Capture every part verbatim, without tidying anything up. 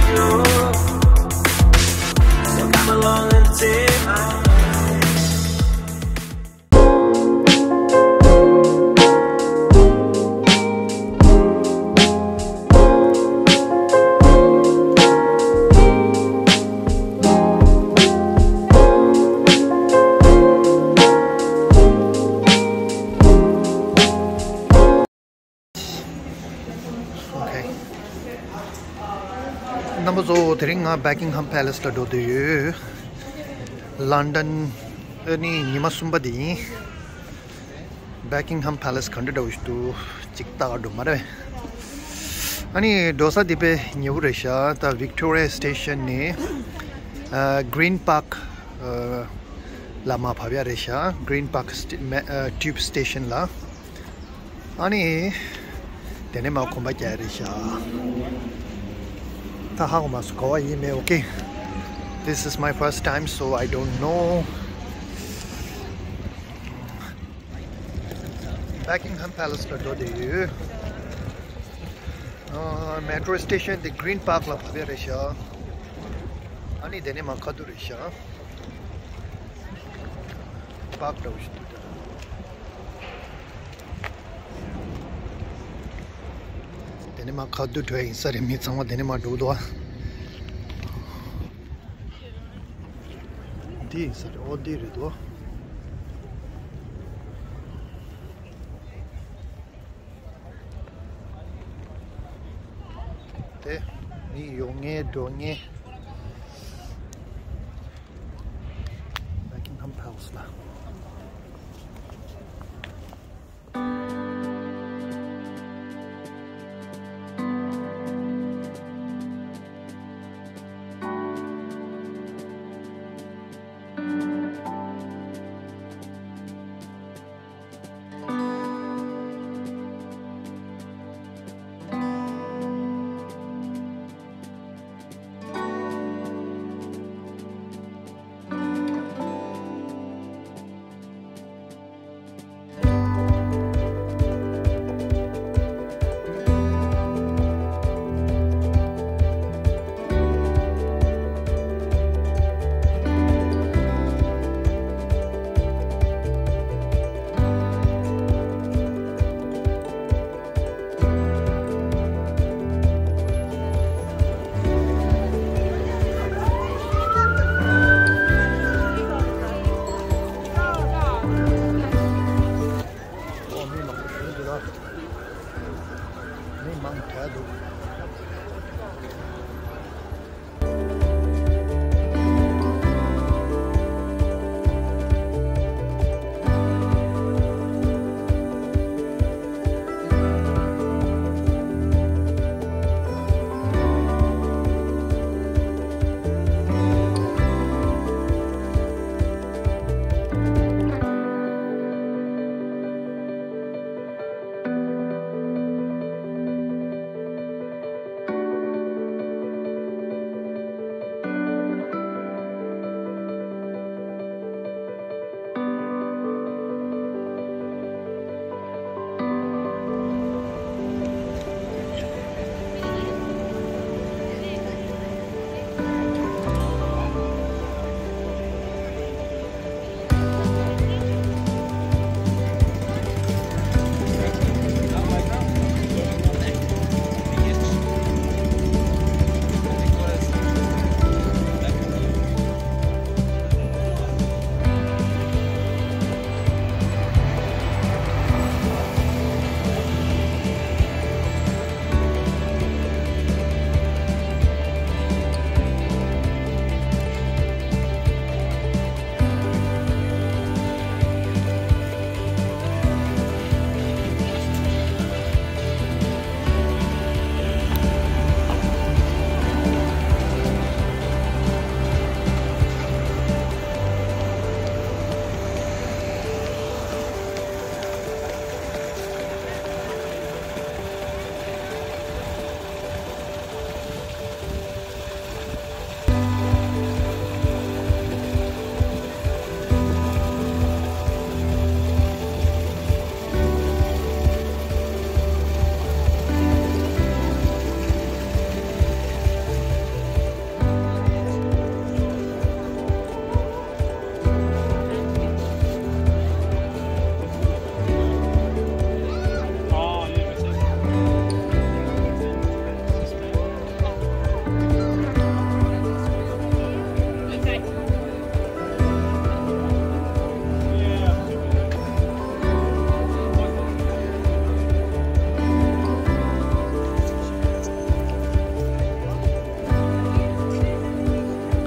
So come along and take my Okay. རྣམ་པ་ཚོ། དེ་རིང་ང་Buckingham Palace ལ་འགྲོ་འདོད་ཡོད། ལོན་ཌོན་ཨ་ནི་ཉི་མ་གསུམ་པ་དེ་ཡིན། Buckingham Palace ག་འདྲ་འདྲ་བོ་ཞིག་འདུག་ཅིག་ལྟ་ག་འགྲོ་མ་རེད། ཨ་ནི་འགྲོ་ས་དེ་དཔེ་ཉེ་བོ་རེད་ཤག་ད་Victoria Station ནས་ཨ་Green Park ཨ་ལ་མར་བབས་ཡ་རེད་ཤག Green Park st- ma- ཨ་Tube Station ལ། ཨ་ནི། དེ་ནས་མར་གོམ་པ་རྒྱག་རེད་ཤག་ད་ཧ་གོ་མ་སོང་། གོ་བ་ཡིན་མེད། Okay. This is my first time, so I don't know. Buckingham Palace ལ་འགྲོ་བསྡད་ཡོད། ཨ། Metro Station དེ་Green Park ལ་བབས་ཡ་རེད་ཤག་ཨ་ནི་དེ་ནས་མར་ཁ་ཐུག་རེད་ཤག་པག་འདྲ་བོ་ཞིག་འདུག་དེ་ནས་མར་ཁ་ཐུག་འགྲོ་ཡ་ཡིན་ས་རེད། མི་ཚང་མ་དེ་ནས་མར་འགྲོ་གི་འདུག་ཨ། འདི་ཡིན་ས་རེད། ཨོ་འདི་རེད་འདུག་དེ་མི་ཡོང་མཁན་འགྲོ་མཁན། Buckingham Palace ལ།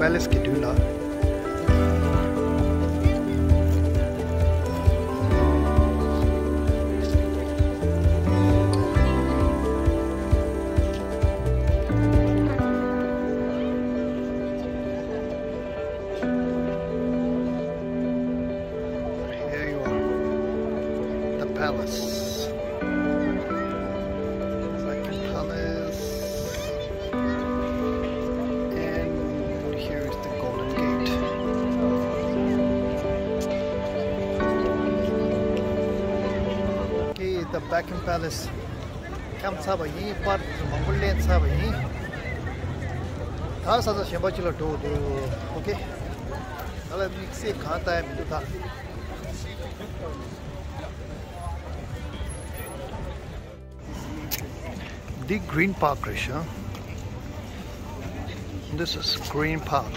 Palace གི་མདུན་ལ། Here you are. The palace. Buckingham Palace. And here is the Golden Gate. Okay, the Buckingham Palace. འཁྱམས་ཚར་བ་ཡིན། པར་མང་པོ་ལེན་ཚར་བ་ཡིན། ད་ས་ཆ་གཞན་པ་ཅིག་ལ་འགྲོ་འདུག་ཨོ་ཁེ། ད་ལ་དམིགས་བསལ་གང་ལྟ་ཡ་མི་འདུག་ད། འདི་Green Park རེད་ཤག This is Green Park.